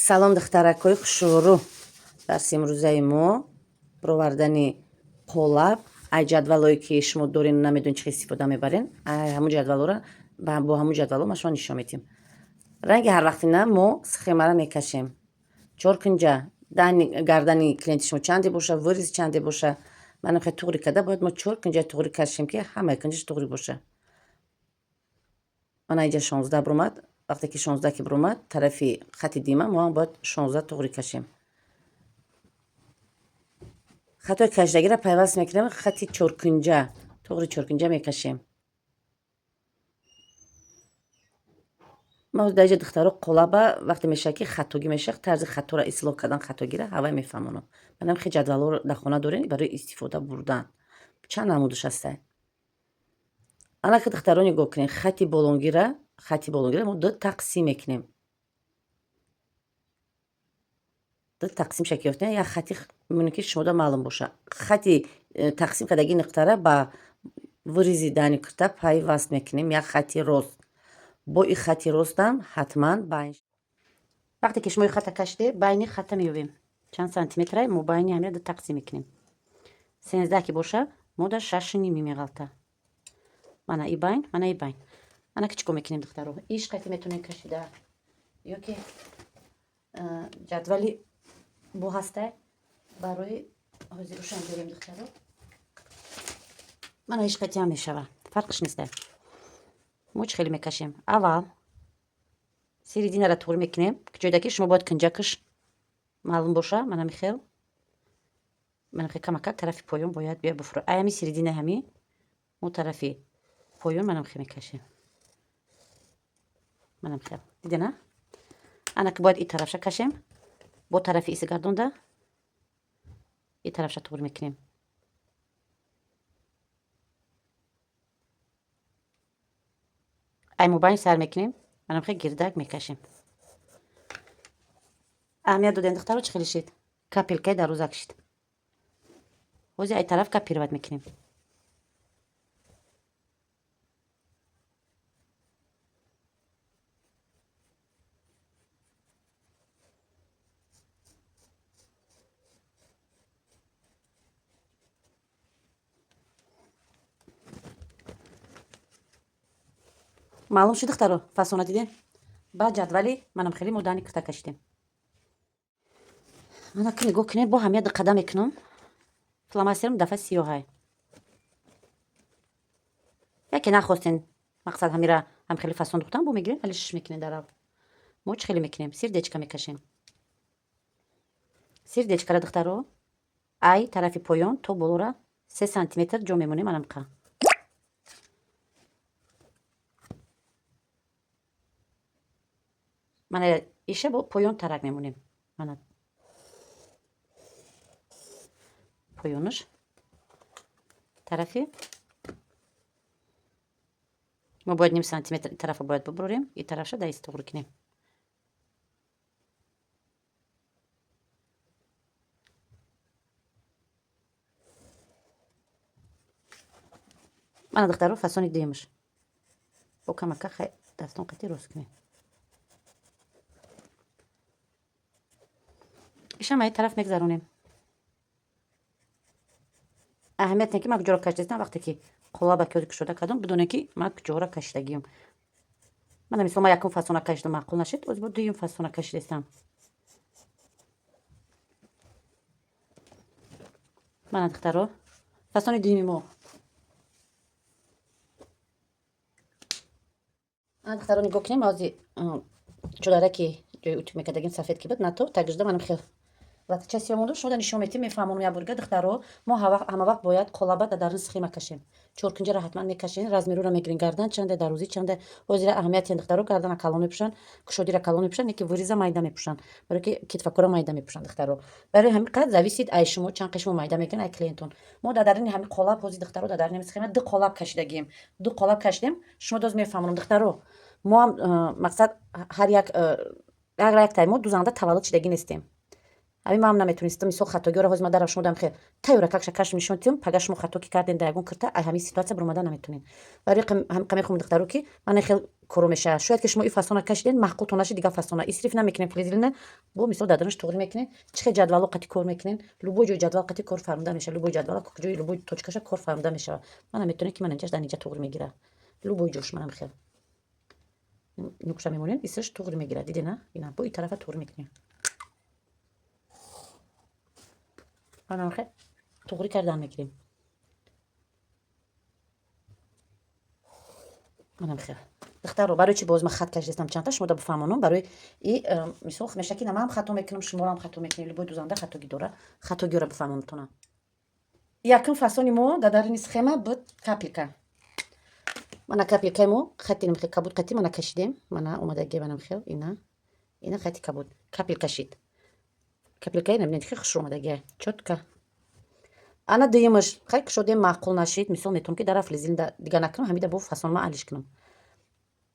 Салом, духтаракҳои хушрӯ. Дарси имрӯзаи мо баровардани қолаб. Ай ҷадвалое, ки шумо дорен, намедонед, чӣ хел истифода мебарен, ай ҳамун ҷадвалора, бо ҳамун ҷадвало ма шумо нишон медиҳем. Ранги ҳарвақтина мо схемаро мекашем. Чор кунҷа, гардани клиенти шумо чанде боша, вырез чанде боша, манам хел туғри карда бояд мо чор кунҷа туғри кашем, ки ҳамаи кунҷаш туғри боша. Мана инҷа 16 биромад. Вақте ки 16 ки биромад, тарафи хати дима мо ҳам бояд 16 туғри кашем. Хатои кашидагиро пайваст мекунем, хати чоркунҷа, туғри чоркунҷа мекашем. Ма дар инҷа, духтаро, қолаба вақте мешавад, ки хатогӣ мешавад, тарзи хаторо ислоҳ кардан, хатогиро ҳавай мефаҳмонам. Манам хел ҷадвалҳоро дар хона дорем барои истифода бурдан. Чанд намудаш ҳастай. Ана ки, духтаро, нигоҳ кунед, хати болонгира мо ду тақсим мекунем. Ду тақсим шакл ёфтем, як хати мемонем, ки шумода маълум боша. Хати тақсим кардаги нуқтара ба вырези дани курта пайваст мекунем, як хати рост. Бо ин хати ростам ҳатман байн. Вақте ки шумо ин хата кашиде, байни хата меёбем. Чанд сантиметрай мо байни ҳамира ду тақсим мекунем. 13 ки боша, мо дар 6,5 меғалта. Мана и байн, мана и байн. Ана ки чӣ кор мекунем, духтаро? Иш қайти метавонем кашида. Ё ки ҷадвали бо ҳастай барои ҳозир ушам дорем, духтаро. Мана иш қайти ҳам мешава. Фарқш нестай. Мо чӣ хеле мекашем? Аввал серединаро туғри мекунем, ҷойда ки шумо бояд кунҷакаш маълум боша, мана михел. Мана хел камакак тарафи поён бояд бия буфура. Ай ҳами середина ҳами мо тарафи поён манам хел мекашем. Манам хел. Дидена? Ана ки бояд и тарафша кашем. Бо тарафи иси гардонда и тарафша туғри мекунем. Ай мобайн сар мекунем, манам хел гирдак мекашем. Аҳамият додем, духтаро, чӣ хеле шид? Капелькаи дарозак шид. Ҳозир ай тараф копировать мекунем. Маълум шуд, духтаро, фасона дидем? Баъд ҷадвали манам хеле мо дани курта кашидем. Ана ки нигоҳ кунед, бо ҳамия қадам мекунам. Фломастерам дафъа сиёҳай. Яке нахостен, мақсад ҳамира ҳам хеле фасон духтан, бо мегирем, ҳали шиш мекунем дар ав. Мо чӣ хеле мекунем? Сердечко мекашем. Сердечкара, духтаро, ай тарафи поён то болора 3 сантиметр ҷо мемонем, анамқа. Мана иша бо поён тарак мемонем. Мана поёнаш тарафи мо бояд ним сантиметр тарафа бояд бубурем, и тарафша даист туғри кунем. Мана, духтаро, фасони дуюмаш. Бо камака хай дастон қати рост кунем. Ишам ай тараф мегзаронем. Аҳамият не ки ман куҷоро кашидастам, вақте ки қолаба ки кушода кардам, бидонем, ки ман куҷоро кашидагиам. Мана мисол, ман якум фасона кашидам, маъқул нашид, оз бо дуюм фасона кашидастам. Мана, духтаро, фасони дуюми мо. Ана, духтаро, нигоҳ кунем, ҳозир чодараки ҷои утюг мекардагим сафед ки буд, нато тагижда манам хел латача сиёҳ монду, шумо нишон метем, мефаҳмонам як борга. Духтаро, мо ҳама вақт бояд қолаба дар дарун схема кашем. Чоркунҷаро ҳатман мекашем, размерора мегирем, гардан чанде, дарозӣ чанде. Ҳозира аҳамияти, духтаро, гардана калон мепӯшанд, кушодира калон мепӯшанд, яки выреза майда мепӯшанд, барое ки китфакора майда мепӯшанд, духтаро. Барои ҳамин қадр зависит ай шумо, чанд қи шумо майда мекунед, ай клиентон. Мо дар даруни ҳамин қолаб ҳозир, духтаро, дар даруни ҳамин схема ду қолаб кашидагием, ду қолаб кашидем, шумо доз мефаҳмонам, духтаро. Мо ҳам мақсад ҳар як як тай мо дузанда таваллуд шидагӣ нестем. Ҳамин ман ҳам наметонистам, мисол, хатогиҳоро ҳозир ман дарав шумо дам хел тайёра какша кашм нишон тиём, пага шумо хато ки кардем дар ягон кирта, ай ҳамин ситуация баромада наметонед. Барои ҳамин мехоҳам, духтаро, ки ман хел Коро мешавад. Шояд ки шумо и фасона кашиден, маъқултон нашид, дигар фасона исриф намекунем. Флизелина бо мисол дар дарунаш туғри мекунем. Чӣ хел ҷадвало қати кор мекунем, любой ҷои ҷадвал қати кор фармуда мешавад, любой ҷадвала ҷои любой точкаша кор фармуда мешавад. Мана, метавонем, ки мана инҷаш дар инҷа туғри мегирад, любой ҷош. Манам хел нукша мемонем, исраш туғри мегирад, дидена? Ина бо и тарафа туғри мекунем. Манам хел туғри кардан мегирем. Манам хел, духтаро, барои чи боз ман хат кашидастам чандта, шумо да бифаҳмонам. Барои и мисол меша, ки намаам хато мекунам, шумоам хато мекунем, любой дузанда хатогӣ дора. Хатогиро бифаҳмонатонам. Якум фасони мо дар даруни схема буд капелька. Мана капелькаи мо, хати хел кабуд қати мана кашидем, мана омадаги, манам хел ина хати кабуд капелька шид. Капелькаи набинед, хел хушрӯ омадаги, чётко. Ана дуюмаш хай кушодем, маъқул нашид. Мисол, метавонам, ки дара флизелин дига накунам, ҳамида бо фасонма алиш кунам.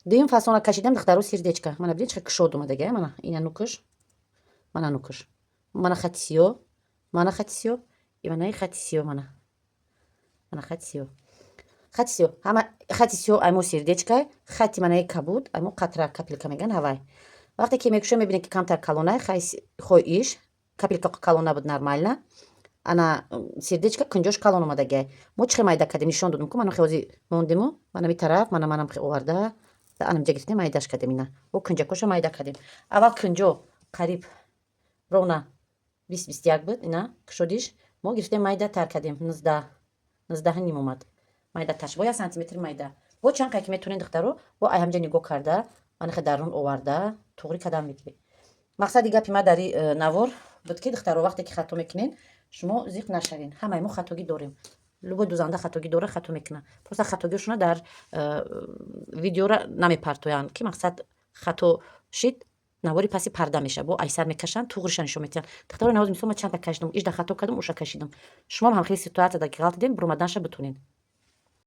Дуюм фасона кашидам, духтаро, сердечко. Мана бинед, чӣ кушод омадаги. Мана ина нукуш, мана нукуш, мана хати сиё, мана хати сиё, и манаи хати сиё, мана хати сиё, хати сиё, ҳама хати сиё аймо сердечкай, хати манаи кабуд аймо қатра, капелька меган ҳавай. Вақте ки мекушем, мебинем, ки камтар калонай. Хай, хой иш капелька калона буд, нормально. Ана сердечко кунҷош калон омадагиай. Мо чӣ хел майда кардем, нишон додем ку. Мана хелози мондему, манами тараф, мана манам оварда, анамҷа гирифтем, майдаш кардем. Ина бо кунҷакоша майда кардем. Аввал кунҷо қариб ровно 20-21 буд. Ина кушодиш мо гирифтем, майда тар кардем, 19, 19.5 омад майдаташ, бо 1 сантиметр майда. Бо чанд қай ки метавонед, духтаро, бо ай ҳамҷа нигоҳ карда, манахе дарун оварда туғри кадам мегиред. Мақсади гапи ма дар навор буд, ки, духтаро, вақте ки хато мекунед, шумо зиқ нашавед. Ҳамаи мо хатогӣ дорем, любой дузанда хатогӣ дора, хато мекунад. Просто хатогиашона дар видеора намепартоянд, ки мақсад хато шид, навори паси парда мешавад, бо айсар мекашанд, туғриша нишон метиҳанд. Духтарои навоз, мисол, ман чандта кашидам, ижда хато кардам, уша кашидам. Шумоам ҳам хеле ситуатсияда ки ғалт дидем, буромаданша битонед.